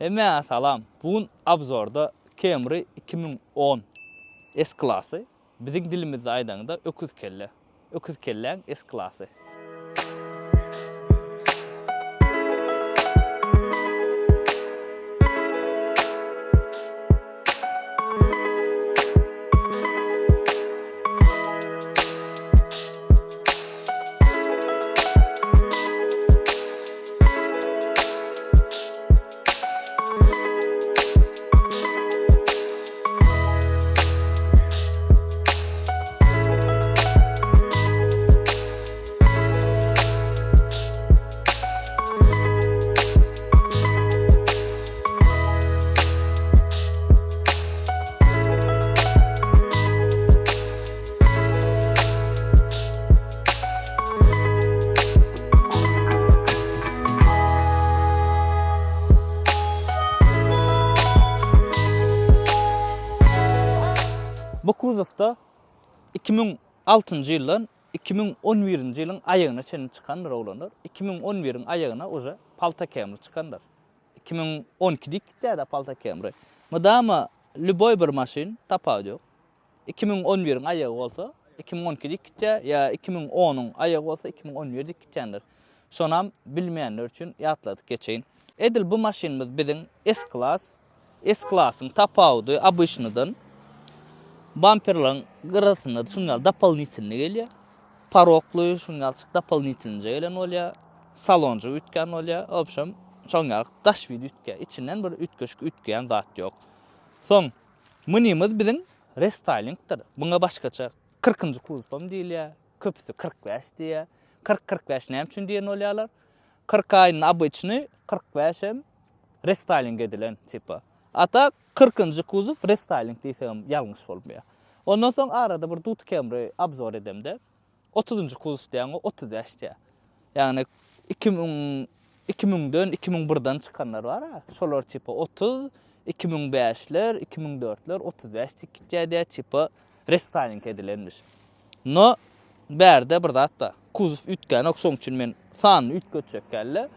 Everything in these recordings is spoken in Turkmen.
Hemmäňe salam. Bu gün obzorda Camry 2010 S klasy. Biziň dilimizde aýdaňda öküz kelle. Öküz kelläň S klasy. Bu kuzowda 2006-njy ýyldan 2011-nji ýylyň aýagyna çenli çykandyr oglanlar. 2011-iň aýagyna uje palta Camry çykandyr. 2012 diýip gitýär-de palta Camry. Mydama lýuboý bir maşyn tapawudy ýok. 2011-iň aýagy bolsa 2012 diýip gitýär, ýa 2010-yň aýagy bolsa 2011 diýip gitýändir. Şonam bilmeýänler üçin ýatladyp geçeýin. Edil bu maşynymyz biziň S-klas, S-klasyň tapawudy obyçnydan bamperleriň gyrasynda şuň ýaly dopolnitelnyý gelýär. Porogly şuň ýaly dopolnitelnyje gelen bolýar. Salonjyk üýtgän bolýar. Obşem şoň ýaly daş widi üýtgär. Içinden bir üýtgeşik üýtgeýän zat ýok. Soň Munymyz biziň restaýlingdir. Muňa başgaça kyrkynjy kuzowam diýilýär, köpüsi 45 diýýär. 40-45 näme üçin diýen bolýarlar? 40 aýyny obyçny, 45 hem restaýling edilen tipa. A tak kyrkynjy kuzow restaýling diýsegem ýalňyş bolmaýar. Ondan soň arada bir Dut Camry obzor edemde, Otuzynjy kurs diýýäň, o 35 diýýär. Ýagny 2000 2000-den, 2001-den çykanlar bar-a. Şolar tipa 30, 2005-ler, 2004-ler 35 diýip gitýär diýýär, tipa restyling edilenmiş. No, bärde bir zat bar. Kuzow üýtgänok, şoň üçin men sanyny üýtgetjek däl-de.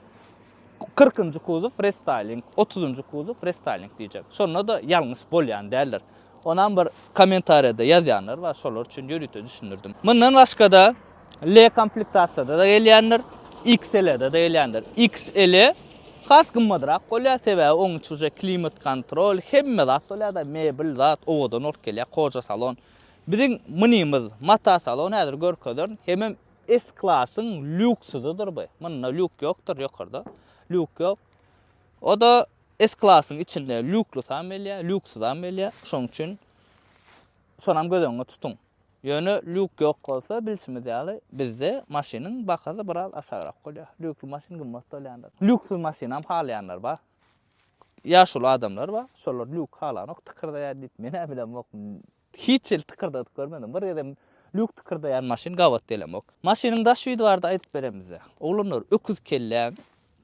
Kyrkynjy kuzow restyling, otuzynjy kuzow restyling diýjek. Şonda-da ýalňyş bolýan däldir. Onam bir kommentariýada ýazýanlar bar, şolar üçin ýörite düşündirdim. Mundan başga-da L komplektasiýada-da gelýändir, XL-de-de gelýändir. XL has gymmadrak bolýar, sebäbi oň içi uje klimat kontrol, hemme zat bolýar-da, mebel zat owadan bolup gelýär, koja salon. Biziň munymyz mata salon häzir görkezerin, hemem S klasyň lýuksyzydyr bu. Munda lýuk ýokdur ýokarda. Lýuk ýok. O-da S-klasyň içinde lýuklysam gelýär, lýuksuzam gelýär. Şonuň üçin şonam göz öňünde tutuň. Ýöne lýuk ýok bolsa, bilşimiz ýaly, bizde maşynyň bahasy biraz aşagrak bolýar. Lýukly maşyn gymmat bolýandyr. Lýuksuz maşynam halaýanlar bar. Ýaşuly adamlar bar. Şolar lýuk halanok, tykyrdaýar diýip, men-ä bilemok. Hiç hili tykyrdadyp görmedim. Bir gezem lýuk tykyrdaýan maşyn gabat gelemok. Maşynyň daş widi barada aýdyp beremizde. Oglanlar öküz kelläň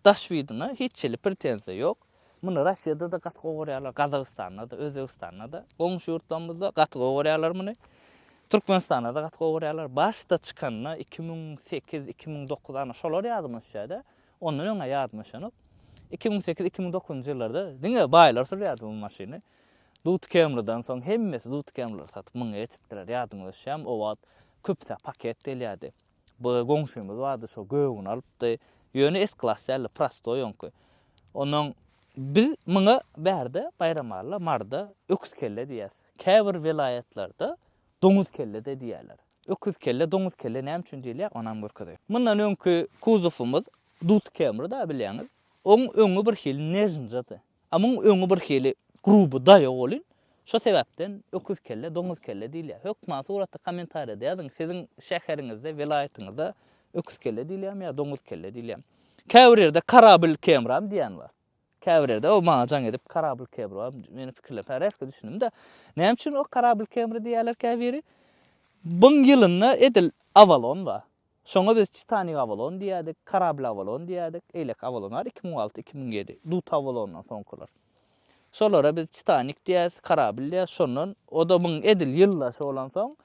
daş widine hiç hili pretenziýa ýok. Muny Rossiýada-da gaty gowy görýärler, Gazagystanda-da, Özbegistanda-da, goňşy ýurtlarymyzda gaty gowy görýärler muny. Türkmenistanda-da gaty gowy görýärler. Başda çykanda 2008, 2009 ana şolar ýadyma düşýär-de. Ondan öň-ä ýadyma düşenok. 2008, 2009-njy ýyllarda diňe baýlar sürýärdi bu maşyny. Dut Camry-dan soň hemmesi Dut Camry-lary satyp muňa geçipdiler. Ýadyňyza düşýärmi, o wagt köpüsä paket gelýärdi. Bu goňşymyz bardy, şo gögüni alypdy. Ýöne S-klass däldi, prostoý oňky. Onnoň biz muňa bärde Baýramalla, Maryda öküz kelle diýýäs. Käbir welaýatlarda doňuz kelle-de diýýärler. Öküz kelle, doňuz kelle näme üçin diýilýär, onam görkezeýin. Mundan öňki kuzowymyz Dut Camry-da bilýäňiz. Oň öňi bir hili nežnjady. A muň öňi bir hili gruby daýaw welin, şo sebäpden öküz kelle, doňuz kelle diýilýär. Hökman suratda kommentariýada ýazyň, siziň şäheriňizde, welaýatyňyzda öküz kelle diýilýärmi ýa doňuz kelle diýilýärmi? Käbir ýerde korabl kemram diýen bar. Käbir ýerde o maňa jaň edip korabl kemra, meni pikirlerim hä reska düşündim-de. Näme üçin o korabl kemra diýýärler käbiri? Buň ýylynda edil Avalon bar. Şoňa biz Titanik Avalon diýýärdik, Korabl Avalon diýýärdik, eýleki Avalon bar, 2006, 2007, Dut Avalondan soňkular. Şolara biz Titanik diýýäris, Korabl diýýäris, şondan, o-da muň edil ýyldaşy bolansoň,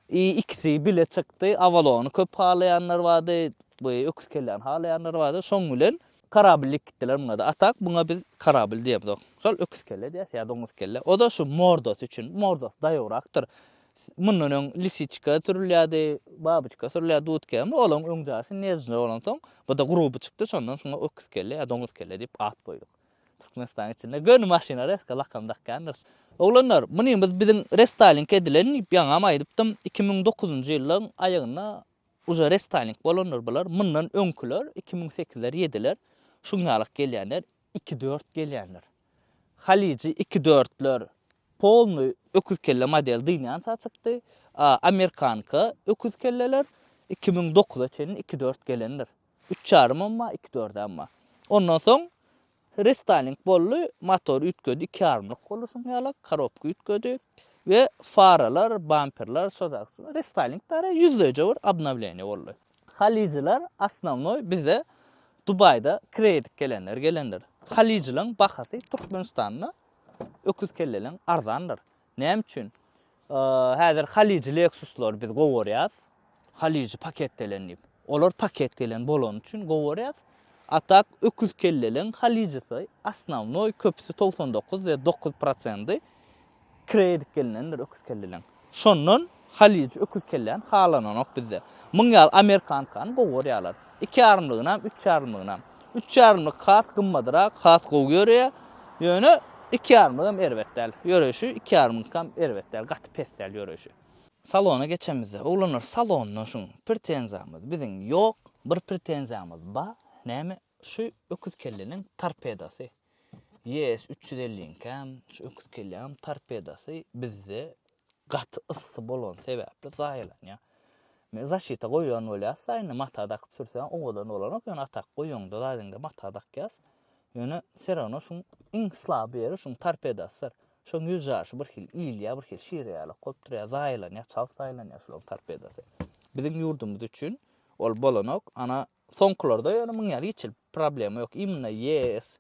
i ikisi bile çykdy, Avalony köp halaýanlar bardy, bu öküz kelläni halaýanlar bardy, şoň bilen. Korabl diýip gitdiler muňa-da. A tak muňa biz korabl diýemzok. Şol öküz kelle diýýäs ýa doňuz kelle. O-da şu mordasy üçin. Mordasy daýawrakdyr. Mundan öň lisiçka sürülýärdi, babyçka sürülýärdi, dudka. Olaň öň jaşy nežnyý bolansoň, bu-da gruby çykdy. Şondan şuňa öküz kelle ýa doňuz kelle diýip at goýduk. Türkmenistanyň içinde göni maşyna reska lakam dakýandyr. Oglanlar, munymyz biziň restaýling edilen diýip ýaňam aýdypdym. 2009-njy ýylyň aýagynda Uje restaýling bolandyr bular. Mundan öňküler 2008-ler, ýediler şuňňalak gelýänler iki dört gelýändir. Haliji iki dörtler polnyý öküz kelle model dynýança çykdy. A amerikanka öküz kelleler 2009-a çenli iki dört gelendir. Üç ýarymam bar, iki dördem bar. Ondan soň Restyling boldy, motor üýtgedi, iki ýarymlyk boldy şuň ýalak, korobka üýtgedi we faralar, bamperler, şo zat. Restyling dara ýüzleýje bir obnowleniýe boldy. Halyjylar osnownoý bize Dubaýda kireý edip gelenler gelendir. Halyjylaň bahasy Türkmenistanda öküz kelleleň arzandyr. Näme üçin? Häzir Halyjy Lexuslary biz gowarýas. Halyjy paket gelen diýip. Olar paket gelen bolany üçin gowarýas. A tak öküz kelleleň Halyjysy osnownoý köpüsi 99 we 9 prosendy kireý edip gelinendir öküz kelleleň. Şondan Halyjy öküz kelläni halananok bizde. Muň ýaly amerikankany gowarýarlar. Iki ýarymlygynam, üç ýarymlygynam. Üç ýarymlyk has gymmadyrak, has gowy ýöreýär. Ýöne iki ýarymlygam erbet däl. Ýöreýşi iki ýarymlyňkam erbet däl, gaty pes däl ýöreýşi. Salona geçemizde, oglanlar salonda şuň pretenziýamyz biziň ýok. Bir pretenziýamyz bar, näme şu öküz kelleniň torpedasy. YS 350-niňkäm, şu öküz kelläň torpedasy bizde gaty yssy bolany sebäpli zaýalanýar. Men zaşita goýan bolýas-da, indi mata dakyp sürseň owadan bolanok, ýöne atak goýaňda zadyňda mata dakýas. Ýöne все равно şuň iň slaby ýeri şuň torpedasydyr. Şoň ýüz jaşy bir hili iýilýär, bir hili şire ýalak bolup durýar, zaýalanýar, çalt zaýalanýar şularyň torpedasy. Biziň ýurdumyz üçin ol bolanok. Ana soňkularda ýöne muň ýaly hiç hili problema ýok. Imенно YS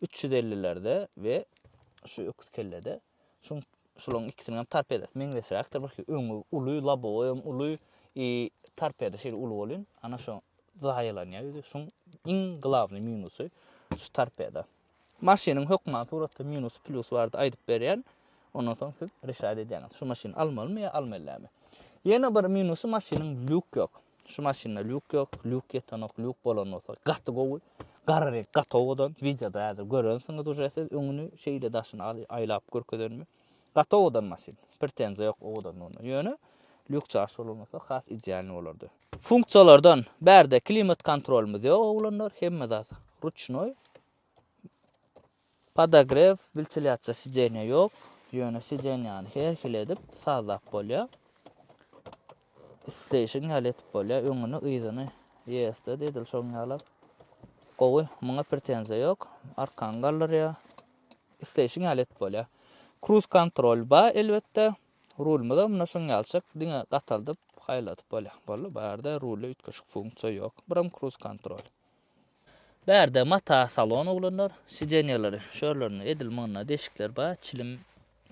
350-lerde we şu öküz kellede Şuň şularyň ikisiniň hem torpedasy meňzeşräkdir. Bir öňi uly, lobowy hem uly, i torpeda şeýle uly bolýan. Ana şo zaýalanýar ýüzi. Şuň iň glawnyý minusy şu torpeda. Maşynyň hökman suratda minusy, plýusy bardy aýdyp berýän. Ondan soň siz reşat edýäňiz. Şu maşyny almalymy ýa almaly dälmi? Ýene bir minusy maşynyň lýuk ýok. Şu maşynda lýuk ýok, lýuk ýetenok, lýuk bolan bolsa gaty gowy. Gara reňk gaty owadan. Wideoda häzir görensiňiz uje siz öňüni şeýle daşyny aýlap görkezenimi. Gaty owadan maşyn. Pretenziýa ýok owadanlygyna. Ýöne lýuk çaş bolan bolsa has idealny bolardy. Funksiýalardan bärde klimat kontrolymyz ýok oglanlar, hemme zat ruçnoý. Podogrew, wentilýasiýa sidenýa ýok. Ýöne sidenýany her hili edip sazlap bolýar. Isleýşiň ýaly edip bolýar. Öňüni, yzyny ES-de edil şoň ýaly. Gowy, muňa pretenziýa ýok. Arkany galdyrýar. Isleýşiň ýaly edip bolýar. Kruz kontrol bar elbetde. Rulumyz muna şoň ýalyçak diňe gataldyp, haýladyp bolýar. Boldy, bärde rulda üýtgeşik funksiýa ýok. Biram kruz kontrol. Bärde mata salon oglanlar, sidenýaleri şörlerinde edil munda deşikler bar, çilim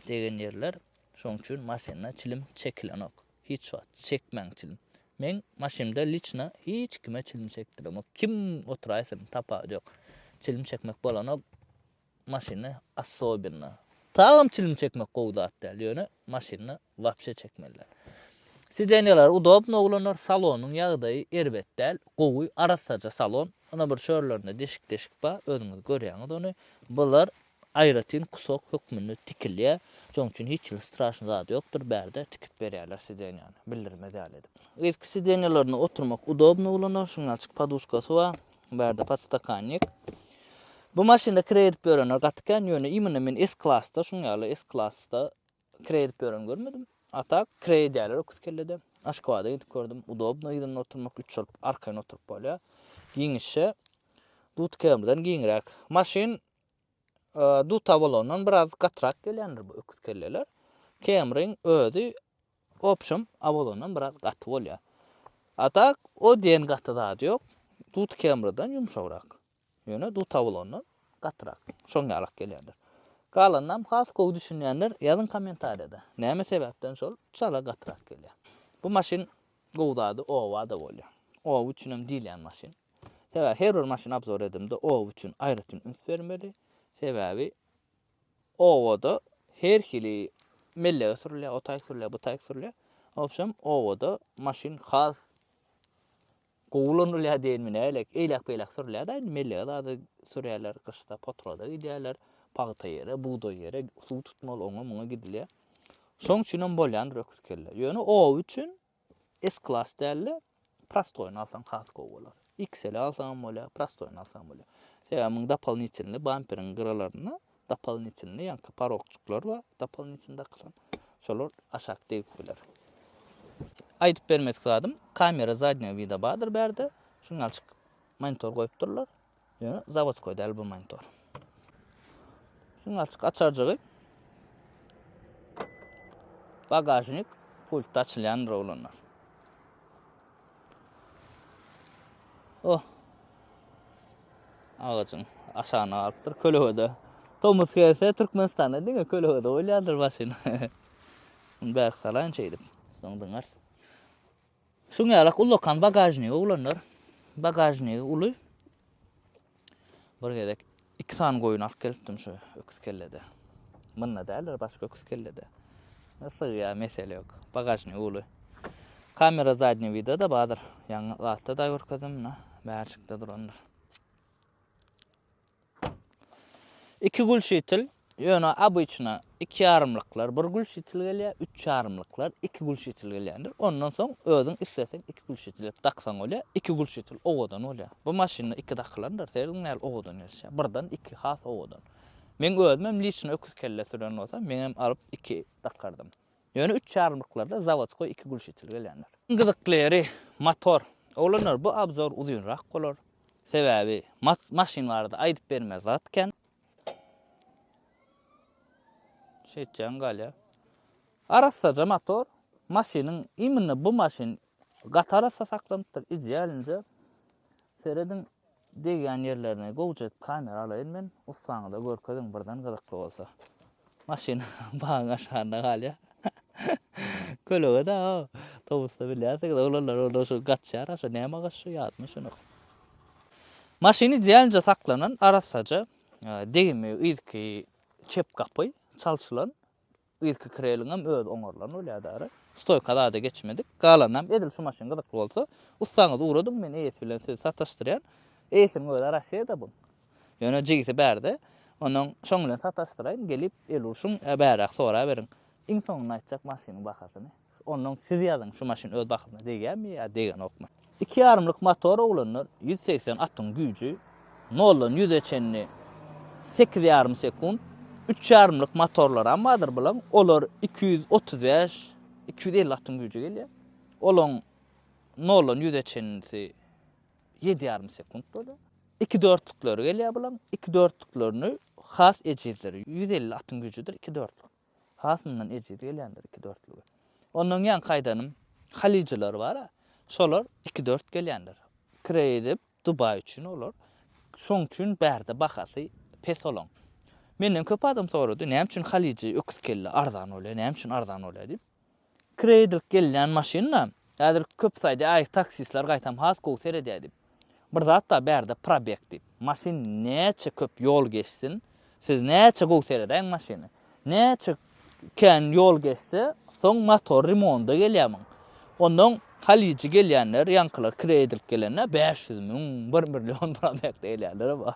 degen ýerler. Şoň üçin maşynda çilim çekilenok. Hiç wagt çekmäň çilim. Meň maşynymda liçno hiç kime çilim çekdiremok. Kim oturaýsyn tapawudy ýok. Çilim çekmek bolanok. Maşynda asobinno. Tagam çilim çekmek gowy zat däl, ýöne maşynda wapşe çekmeli däl. Sidenýalar udobno oglanlar, salonyň ýagdaýy erbet däl, gowy, arassaja salon. Ynha bir şörlerinde deşik-deşik bar, özüňiz görýäňiz ony. Bular aýratyn kusok hökmünde tikilýär. Şonuň üçin hiç hili straşny zady ýokdur, bärde tikip berýärler sidenýany, bildirmez ýaly edip. Yzky sidenýalarynda oturmak udobno oglanlar, şunuň ýalyçyk poduşkasy bar. Bärde podstakannik. Bu maşynda kireý edip ýörenler gaty kän, ýöne imенно men S klasda şuň ýaly S klasda kireý edip ýören görmedim. A tak kireý edýärler öküz kellede. Aşgabada gidip gördüm. Udobno yzynda oturmak, üç bolup arkaýyn oturyp bolýar. Giňişje. Dut Camry'dan giňräk. Maşyn Duta bolandan biraz gatyrak gelýändir bu öküz kelleler. Camry'ň özi Opşum Avalondan biraz gaty bolýar. A tak o diýen gaty zady ýok. Dut Camry'dan ýumşagrak. Ýöne Dut Avalondan gatyrak. Şoň ýalak gelýändir. Galanynam has gowy düşünýänler ýazyň kommentariýada. Näme sebäpden şol çala gatyrak gelýär. Bu maşyn gowy zady oba-da bolýar. Oba üçinem diýilýän maşyn. Sebäbi her bir maşyn obzor edemde oba üçin aýratyn üns bermeli. Sebäbi obada her hili mellege sürülýär, o taýyk sürülýär, bu taýyk sürülýär. Obşem obada maşyn has gowy ulanylýar diýenmi nälik, eýläk-beýläk sürülýär-de, indi mellege zady sürýärler, gyşda potrada gidýärler, pagta ýere, bugdaý ýere suw tutmaly, oňa-muňa gidilýär. Şoň üçinem bolýandyr öküz kelle. Ýöne oba üçin S-klass däl-de, prostoýyny alsaň has gowy bolar. XL alsaňam bolýar, prostoýyny alsaňam bolýar. Sebäbi muň dopolnitelnyý bamperiň gyralarynda dopolnitelnyý ýaňky porogçyklar bar, dopolnitelnyý dakylan. Şolar aşak degip biler. Aýdyp bermedik zadym, kamera zadnýego vida bardyr bärde. Şuny açyk monitor goýupdyrlar. Ýöne zawodskoý däl bu monitor. Şuny açyk açarjygy. Bagažnik pultda açylýandyr oglanlar. Oh. Agajyň aşagyna galypdyr kölegede. Tomus gelse Türkmenistanda diňe kölegede bolýandyr maşyn. Muny bärik salaýyn şeýdip. Soň dyňarys. Şuň ýalak ullakan bagažnigi oglanlar. Bagažnigi uly. Bir gezek iki sany goýun alyp gelipdim şu öküz kellede. Munda däldir, başga öküz kellede. Sygýar, mesele ýok. Bagažnigi uly. Kamera zadnýi vida da bardyr. Ýaňy zatda da görkezdim, muna bärjikde durandyr. Iki gülşitil, ýöne obyçna iki ýarymlyklar bir gülşitil gelýär, üç ýarymlyklar iki gülşitil gelýändir. Ondan soň özüň isleseň iki gülşitil edip daksaň bolýar, iki gülşitil owadan bolýar. Bu maşynda iki dakylandyr, serediň nähili owadan gelişýär. Birden iki has owadan. Meň özümem liçno öküz kelle süren bolsam, meňem alyp iki dakardym. Ýöne üç ýarymlyklarda zawodskoý iki gülşitil gelýändir. Iň gyzykly ýeri motor. Oglanlar bu obzor uzynrak bolar. Sebäbi maşyn barada aýdyp bermez zat kän. Şeýtjäň galýar. Arassaja motor. Maşynyň imенно bu maşyn gaty arassa saklanypdyr. Idealnyja. Serediň Degýän ýerlerini gowja edip kamera alaýyn men, ussaňyza görkeziň birden gyzykly bolsa. Maşyn bagyň aşagynda galýar. Kölege-de o tomusda bilýärsiňiz oglanlar onda şu gaçýar aşa näme agaç şu ýadyma düşenok. Maşyn idealnyja saklanan arassaja degimi yzky çep gapy çalşylan Yzky kreliňem özi oňarylan bolýar dara. Stoýka zada geçmedik. Galanam edil şu maşyn gyzykly bolsa, ussaňyzy ugradyň, men eýesi bilen sizi sataşdyrýan. Eýesiniň özi Rossiýada bu. Ýöne jigisi bärde. Onnoň şoň bilen sataşdyraýyn, gelip el urşuň, bäräk soraberiň. Iň soňunda aýtjak maşynyň bahasyny. Onnoň siz ýazyň şu maşyn öz bahasyna degýärmi ýa degenokmy. Iki ýarymlyk motor oglanlar 180 atyň güýji noldan ýüze çenli sekiz ýarym sekunt üç ýarymlyk motorlaram bardyr bulaň olar 235 250 atyň güýji gelýär olaň noldan ýüze çenlisi ýedi ýarym sekunt bolýar iki dörtlükleri gelýär bulaň iki dörtlüklerini has ejizleri 150 atyň güýjüdir iki dörtlük. Has mundan ejiz gelýändir iki dörtlügi. Ondan ýaňky aýdanym halyjylar bar-a, şolar iki dört gelýändir. Kireý edip Dubaý üçin olar. Şoň üçin bärde bahasy pes olaň. Menden köp adam sorady, näme üçin halyjy öküz kelle arzan bolýar, näme üçin arzan bolýar diýip. Kireý edilip gelinýän maşyn-da, häzir köpüsi aýdýar, aý taksistler gaýtam has gowy seredýär diýip. Bir zat bar bärde probeg diýip. Maşyn näçe köp ýol geçsin, siz näçe gowy seredäýiň maşyny. Näçe kän ýol geçse, soň motor remonda gelýär muň. Onnoň halyjy gelýänler, ýaňkylar kireý edilip gelende 500 müň, 1 million probegde gelýänler bar.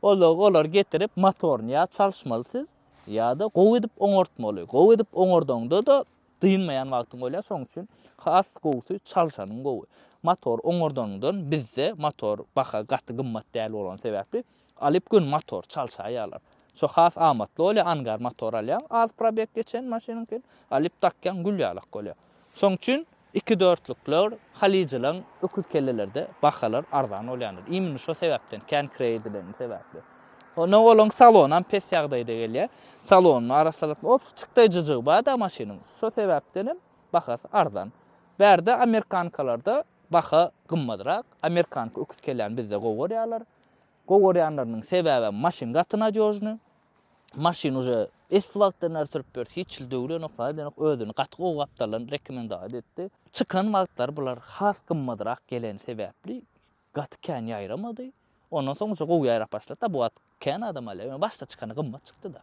Olar, olar getirip motoryny ýa çalyşmaly siz, ýa-da gowy edip oňartmaly. Gowy edip oňardaňda-da Dynmaýan wagtyň bolýar, şonuň üçin has gowusy çalşanyň gowy. Motor oňardanyňdan bizde motor baha gaty gymmat däl bolany sebäpli alyp göni motor çalşaýýarlar. Şo has amatly bolýar, angar motor alýaň, az probeg geçen maşynyňky, alyp dakýaň gül ýalak bolýar. Şonuň üçin iki dörtlükler halyjylaň öküz kellelerde bahalar arzan bolýandyr. Imенно şo sebäpden kän kireý edileni sebäpli. Onda olaň salonam pes ýagdaýda gelýär. Salonyny arassalatmak, obşi çykdaýjyjygy bar-da maşynyň. Şo sebäpdenem bahasy arzan. Bärde amerikankalarda baha gymmadrak. Amerikanka öküz kelläni bizde gowy görýärler. Gowy görýänleriniň sebäbem maşyn gaty nadýožnyý. Maşyn uje esli wagtdan bäri sürüp ýörüs, hiç hili döwlenok, zat edenok, özüni gaty gowy gapdaldan rekomendowat etdi. Çykan wagtlary bular has gymmadrak geleni sebäpli. Gaty kän ýaýramady. Ondan soň uje gowy ýaýrap başlady-da, bu wagt kän adam alýar. Ýöne başda çykany gymmat çykdy-da.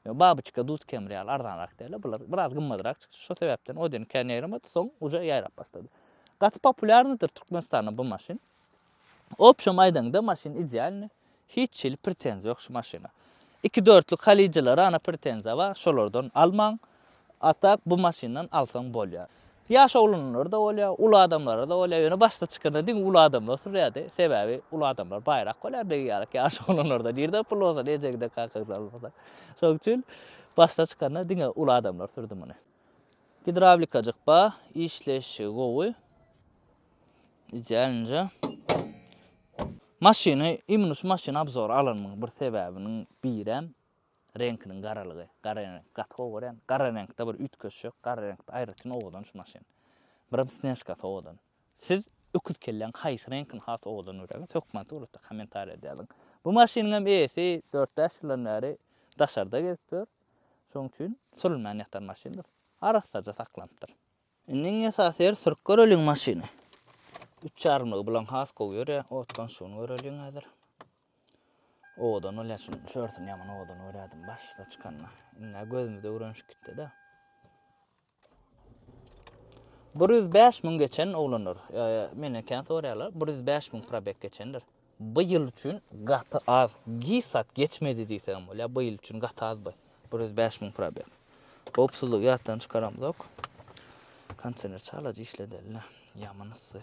Ýöne Babyçka, Dud Kemri ýaly arzanrak däl-de, bular biraz gymmadrak çykdy. Şo sebäpden o diýen kän ýaýramady, soň uje ýaýrap başlady. Gaty populýarnydyr Türkmenistanda bu maşyn. Obşem aýdaňda maşyn idealny. Hiç hili pretenziýa ýok şu maşyna. Iki dörtlük halyjylara ana pretenziýa bar, şolardan almaň. A tak bu maşyndan alsaň bolýar. Ýaş oglanlara-da bolýar, uly adamlara-da bolýar. Ýöne başda çykanda diňe uly adamlar sürýärdi. Sebäbi uly adamlar baýrak bolýar begi ýalyk ýaş oglanlarda nirde pul bolsa, ejeňden kakaňdan bolsa. Şonuň üçin başda çykanda diňe uly adamlar sürdi muny. Gidrawlikajyk bar, işleýşi gowy. Idealnyja. Maşyny, imенно şu maşyny obzor alanymyň bir sebäbiniň birem reňkiniň garalygy. Gara reňk gaty gowy görýän. Gara reňkde bir üýtgeşik, gara reňkde aýratyn owadan şu maşyn. Birem snežkasy owadan. Siz öküz kelläň haýsy reňkini has owadan görýäňiz? Hökman suratda kommentariýada ýazyň. Bu maşynyň hem eýesi dört-bäş ýyldan bäri daşarda gezip ýör. Şonuň üçin sürülmän ýatan maşyndyr. Arassaja saklanypdyr. Indi iň esasy ýeri sürüp göreliň maşyny. Üç ýarymlygy bulan has gowy ýörýär. Otdan şuny göreliň häzir. Owadan bolýar şuny. Şörsüni ýaman owadan görýärdim başda çykanda. Indi gözümiz öwrenişip gitdi-de. 105 müň geçen oglanlar. Menden kän soraýarlar. 105 müň probek geçendir. Bu ýyl üçin gaty az. Giç sat geçmedi diýsegem bolýar. Bu ýyl üçin gaty az bu. 105 müň probeg. Howpsuzlygy ýatdan çykaramzok. Kondisioner çalaja işledeli. Ýaman yssy.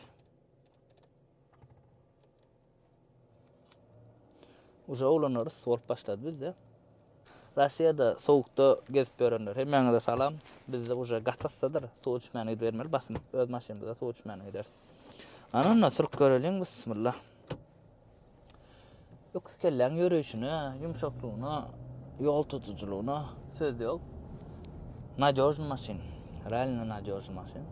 Uje oglanlar yssy bolup başlady bizde. Russiýada sowukda gezip ýörenler hemmäňize salam. Bizde uje gaty yssydyr. Suw içmäne gidibermeli. Basym öz maşynymyzda suw içmäne gideris. Ana onda sürüp göreliň. Bismillah. Öküz kelläň ýöreýşine, ýumşaklygyna, ýol tutujylygyna söz ýok. Nadýožny maşyn. Realno nadýožny maşyn.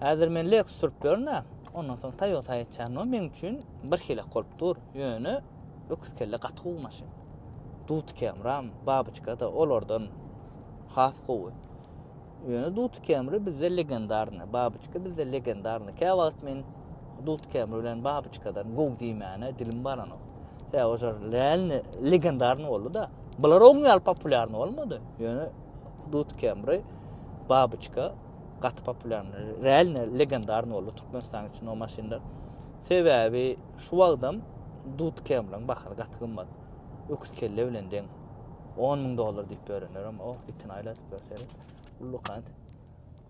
Häzir men Lexus sürüp ýörün-ä. Ondan soň Toyota geçýän. O meň üçin bir hili bolup dur. Ýöne öküz kelle gaty gowy maşyn. Dut Camry-am, Babyçka-da olardan has gowy. Ýöne Dut Camry bizde legendarny, Babyçka bizde legendarny. Käwagt men Dut Camry bilen Babyçkadan gowy diýmäne dilim baranok. Sebäbi olar realny legendarny boldy-da. Bular oň ýaly populýarny bolmady. Ýöne Dut Camry, Babyçka gaty populýarny, realny legendarny boldy Türkmenistan üçin o maşynlar. Sebäbi şu wagtam Dut Camryň bahasy gaty gymmat. Öküz kelle bilen deň. 10 müň dollar diýip ýörenlerem, oh, itini aýladyp ýör seret. Ullakan.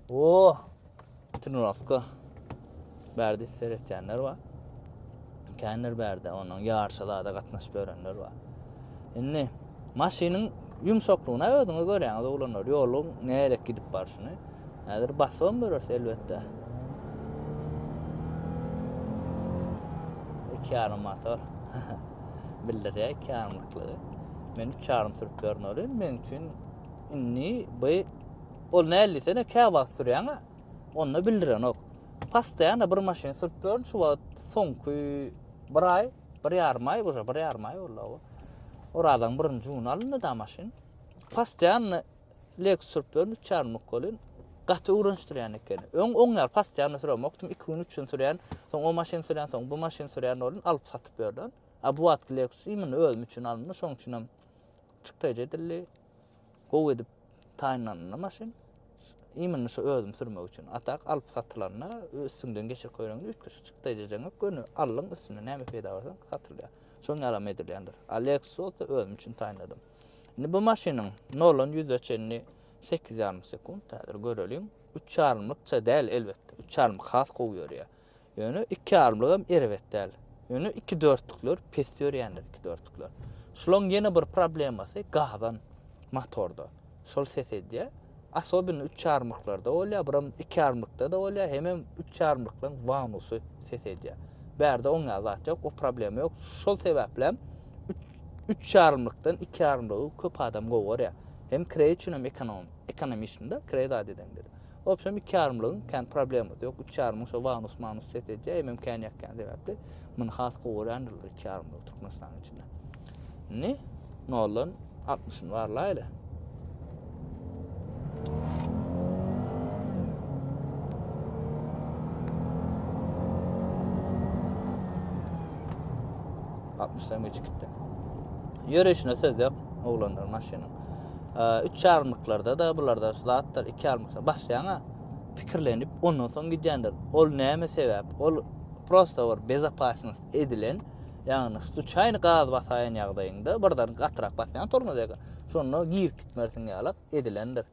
Oh! Trenirovka. Bärde seretýänler bar. Kändir bärde onuň ýaryşa zada gatnaşyp ýörenler bar. Indi maşynyň ýumşaklygyny özüňiz görýäňiz oglanlar. Ýoluň nälik gidip barşyny. Häzir basybam göreris elbetde. Iki ýarym motor. Bildirýär iki ýarymlyklygy. Men üç ýarym sürüp ýörün welin, meň üçin indi bu ol näl diýsene käwagt sürýäň-ä, onda bildirenok. Postoýanno bir maşyn sürüp ýörün şu wagt soňky bir aý, bir ýarym aý, uje bir ýarym aý boldy o. Orazaň birinji güni alyndy da maşyn. Postoýanno Lexus sürüp ýörün, üç ýarymlyk welin gaty öwrenişdirýän ekeni. Öň oň ýaly postoýanno süremokdym, iki gün, üç gün sürýän, soň o maşyn sürýän, soň bu maşyn sürýän welin alyp satyp ýörden. A bu wagtky Lexus imенно özüm üçin alyndy, şoň üçinem çykdaýjy edildi. Gowy edip taýynlandy maşyn. Imенно şu özüm sürmek üçin. A tak alyp satylanda üstüňden geçirip goýraňda üýtgeşik çykdaýjy ýok, göni aldyň üstünde näme peýda bolsa satylýar. Şoň ýalam edilýändir. A Lexus bolsa özüm üçin taýynladym. Indi bu maşynyň noldan ýüze çenli sekiz ýarym sekunt häzir göreliň. Üç ýarymlykça däl elbetde. Üç ýarymlyk has gowy ýörýär. Ýöne iki ýarymlygam erbet däl. Ýöne iki dörtlükler pes ýörýändir iki dörtlükler. Şulaň ýene bir problemasy gazan motorda. Şol ses edýär. Asobinno üç ýarymlyklarda bolýar, biram iki ýarymlykda-da bolýar, hemem üç ýarymlyklaryň wanusy ses edýär. Bärde oň ýaly zat ýok, o problema ýok. Şol sebäplem üç üç ýarymlykdan iki ýarymlygy köp adam gowy görýär. Hem kireý üçin hem ekonom, ekonomiçnyda kireý zat edeňde-de. Wobşem iki ýarymlygyň kän problemasy ýok. Üç ýarymyň şo wanus manus ses edýär, hemem kän ýakýan sebäpli muny has gowy görýändirler iki ýarymlygy Türkmenistanyň içinde. Indi noldan altmyşyny barlaýly. 60-dan geçip gitdi. Ýöreýşine söz ýok, oglanlar maşynyň. Üç ýarymlyklarda-da bularda şu zatlar iki ýarymlykda basýaň-a pikirlenip ondan soň gidýändir. Ol näme sebäp? Ol prosta bir bezopasnost edilen, ýagny sluçaýny gaz basaýan ýagdaýyňda birden gatyrak basýaň tormoza. Şonda girip gitmersiň ýalak edilendir.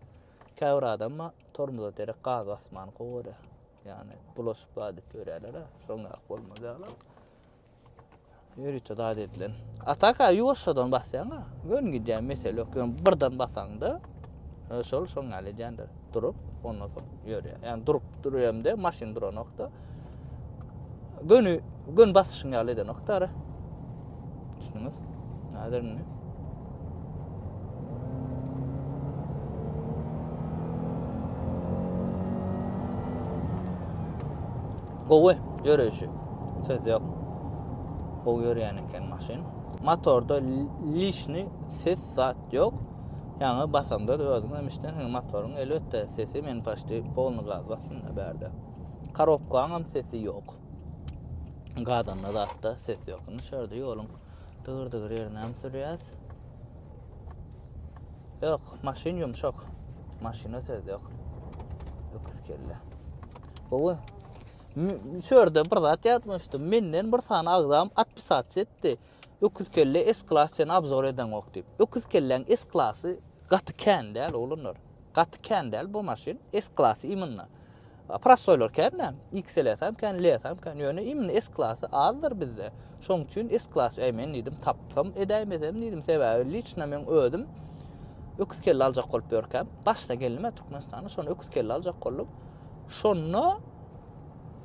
Käbir adam tormoza derek gaz basmany gowy görýär. Ýagny bulaşyp zat edip ýörýärler-ä. Şoň ýaly bolmaz ýaly. Ýörite zat edilen. Ataka ýuwaşjadan basýaň-a, göni gidýän mesele ýok. Ýöne birden basaňda e, şol şoň ýaly edýändir. Durup, ondan soň ýörýär. Ýani durup durýamda maşyn duranokda. Göni göni basyşyň ýaly edenok da. Düşündüňiz? Häzir indi. Gowy ýöreýşi. Söz ýok. Gowy ýörýän eken maşyn. Motorda lişni ses zat ýok. Ýaňy basamda özüň hem işdensiň motoryň elbetde sesi men paşti polny gaz basdym da bärde. Korobkaň hem sesi ýok. Gazanda zatda ses ýok. Indi şu ýerde ýoluň dygyr-dygyr ýerine hem sürýäs. Ýok, maşyn ýumşak. Maşyna söz ýok. Öküz kelle. Gowy. Şu ýerde bir zat ýadyma düşdi. Menden bir sany agzam otpisatsa etdi. Öküz kelle S klas sen obzor edeňok diýip. Öküz kelläň S klasy gaty kän däl oglanlar. Gaty kän däl bu maşyn. S klasy imенно. Prostoýlar kän-dä. XLS hem kän, LS hem kän. Ýöne imенно S klasy azdyr bizde. Şoň üçin S klasy äý men diýdim tapsam edäýmesem diýdim. Sebäbi liçno meň özüm öküz kelle aljak bolup ýörkäm. Başda geldim-ä Türkmenistana, şonda öküz kelle aljak boldum. Şonda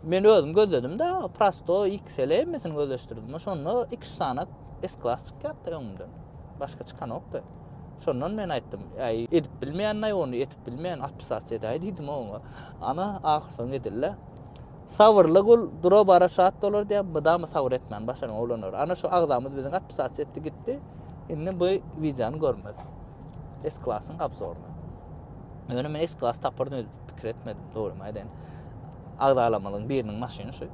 men özüm gözledim-de, prostoý, XL hemmesini gözleşdirdim. Şonda iki-üç sany S klas çykýardy öňümden. Başga çykanokdy. Şondan men aýtdym, äý edip bilmeýän-aý ony, edip bilmeýän, otpisasiýa edäý diýdim oňa. Ana, ahyrsoňy edildi. Sabyrly gul dura-bara şat bolar diýýär, mydama sabyr etmän başaryň oglanlar. Ana şu agzamyz biziň otpisasiýa etdi gitdi. Indi bu wideony görmez. S-klasyň obzoryny. Ýöne men S-klas tapardym öýdüp pikir etmedim, dogrymy aýdaýyn. Agzalarymyzyň biriniň maşyny şu.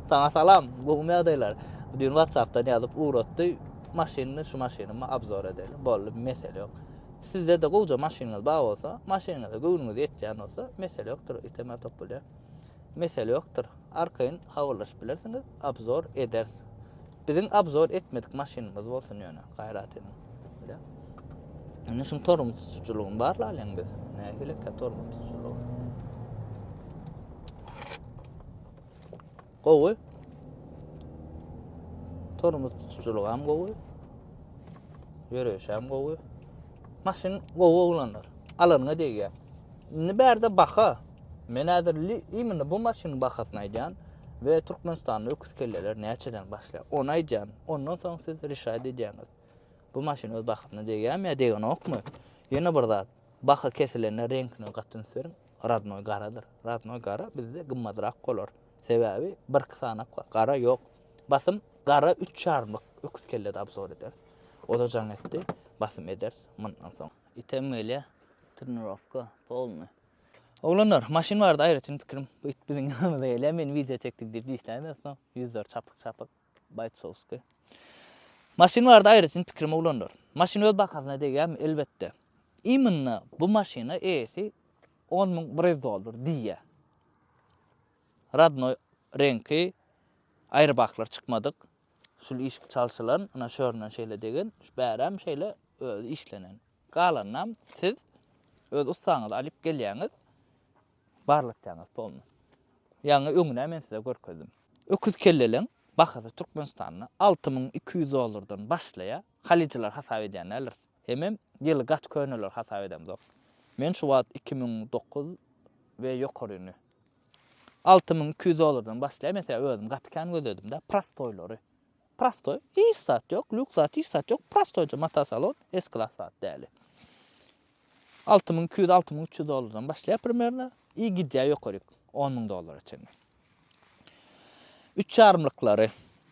Saňa salam, gowumy ýagdaýlar? Düýn WhatsApp-dan ýazyp ugratdy. Maşynyny şu maşynymy obzor edeli. Boldy, mesele ýok. Sizde-de gowja maşynyňyz bar bolsa, maşynyňyza göwnüňiz ýetýän bolsa, mesele ýokdur, itemä topulýar. Mesele ýokdur. Arkaýyn habarlaşyp bilersiňiz, obzor ederis. Biziň obzor etmedik maşynymyz bolsun ýöne, gaýrat ediň. Bile. Indi şuň tormoz tutujylygyny barlalyň biz. Nähili ekä tormoz tutujylygy? Gowy. Tormoz tutujylygam gowy. Ýöreýşem gowy. Maşyn gowy oglanlar. Alanyňa degýär. Indi bärde baha. Men häzir imенно bu maşynyň bahasyny aýdýan we Türkmenistanda öküz kelleler näçeden başlaýar? Ony aýdýan. Ondan soň siz rişaýt edýäňiz. Bu maşyn öz bahasyna degýärmi ýa degenokmy? Ýene bir zat. Baha kesilende reňkine gaty üns beriň. Radnoý garadyr. Radnoý gara bizde gymmadrak bolar. Sebäbi birki sany gara ýok. Basym gara üç ýarymlyk öküz kellede obzor ederis. O-da jaň etdi. Basym ederis mundan soň. Item gelýär. Trenirowka polny. Oglanlar, maşyn barada aýratyn pikirim. Bu it biziň ýanymyza gelýär. Men wideo çekdik diýip dişläýmesin. Ýüzleri çapyk-çapyk. Baýtsowskiý. Maşyn barada aýratyn pikirim oglanlar. Maşyn öz bahasyna degýärmi? Elbetde. Imенно bu maşyna eýesi 10100 dollar diýýär. Radnoý reňki aýrybaklar çykmadyk. Şul işik çalşylan, ynha şöründen şeýle degen, şu bärem şeýle özi işlenen. Galanynam siz öz ussaňyzy alyp gelýäňiz, barlatýaňyz polny. Ýaňy öňüne men size görkezdim. Öküz kelleleň bahasy Türkmenistanda 6200 dollardan başlaýar. Halyjylar hasap edýän däldiris. Hemem ýyly gaty köneler hasap edemzok. Men şu wagt 2009 we ýokaryny 6200 dollardan başlaýar. Mesela özüm gaty kän gözledim-de, prostoýlary. Prostoý, hiç zat ýok, lýuks zat hiç zat ýok, prostoýja mata salon, S-klass zat däli. 6200, 6300 dollardan başlaýar primerno i gidýär ýokaryk 10000 dollara çenli. Üç ýarymlyklary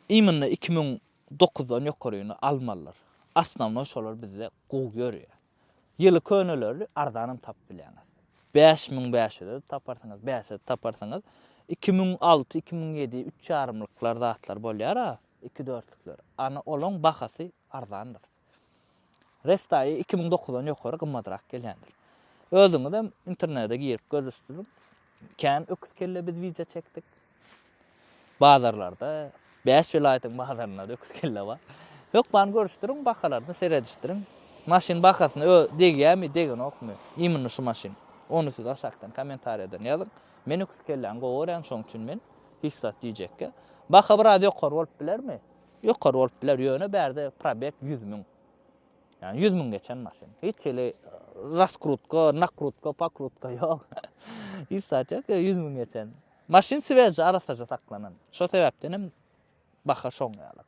imенно 2009-dan ýokaryny almalylar. Osnownoý şolar bizde gowy ýörýär. Ýyly köneleri arzanam tapyp bilýäňiz. 5500-e taparsyňyz, 5-e taparsyňyz. 2006, 2007, üç ýarymlyklar zatlar bolýar-a. 2 dörtlükler. Ana olaň bahasy arzandyr. Restaýy 2009-dan ýokary gymmadrak gelýändir. Özüňizem internete girip görüşdiriň. Kän öküz kelle biz wideo çekdik. Bazarlarda, 5 welaýatyň bazarynda öküz kelle bar. Hökman görüşdiriň, bahalaryny seredişdiriň. Maşyn bahasyna ö degýärmi, degenokmy? Imенно şu maşyn. Ony siz aşakdan kommentariýadan ýazyň. Men öküz kelläni gowy görýän, şoň üçin men hiç zat diýjekge. Baha biraz ýokary bolup bilermi? Ýokary bolup biler, ýöne bärde probeg 100 müň. Ýani 100 müň geçen maşyn. Hiç hili raskrutka, nakrutka, pakrutka ýok. Hiç zat ýok, 100 müň geçen. Maşyn swejji arassaja saklanan. Şo sebäpden hem baha şoň ýaly.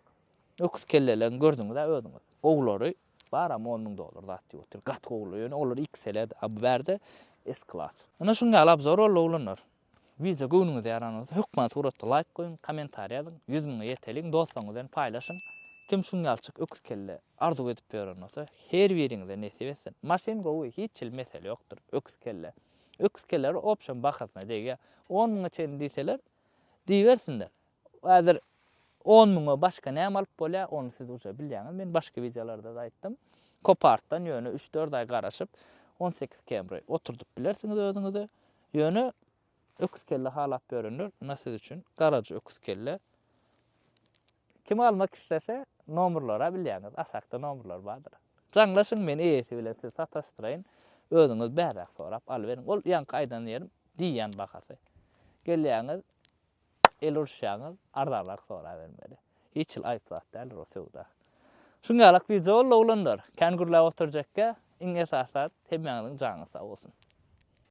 Öküz kellelerini gördüňiz-ä özüňiz. Gowulary baram 10 müň dollar zat diýip otyr. Gaty gowular. Ýöne olar XL-de, a bu bärde S klas. Ine şuň ýaly obzor boldy oglanlar. Wideo göwnüňize ýaran bolsa hökman suratda laýk goýuň, kommentariý ýazyň, 100 müňe ýeteliň, dostlaryňyz bilen paýlaşyň. Kim şuň ýalçyk öküz kelle arzuw edip ýören bolsa, her biriňize nesip etsin. Maşyn gowy, hiç hili mesele ýokdur, öküz kelle. Öküz kelleler obşem bahasyna degýär. On müňe çenli diýseler, diýibersinler. Häzir on müňe başga näme alyp bolýar, ony siz uje bilýäňiz. Men başga wideolarda-da aýtdym. Kopartdan ýöne üç-dört aý garaşyp, 18 Camry oturdyp bilersiňiz özüňize. Ýöne öküz kelle halap ýörenler, ynha siz üçin garaja öküz kelle. Kim almak islese, nomerlary bilýäňiz, aşakda nomerler bardyr. Jaňlaşyň, men eýesi bilen sizi sataşdyraýyn. Özüňiz bärräk sorap alyberiň. Ol ýaňky aýdan ýerim diýýän bahasy. Gelýäňiz, el uruşýaňyz, arzanrak sorabermeli. Hiç hili aýyp zat däldir o söwda. Şuň ýalak wideo boldy oglanlar. Kän gürläp oturjakka, iň esasy zat hemmäňiziň janyňyz sag bolsun.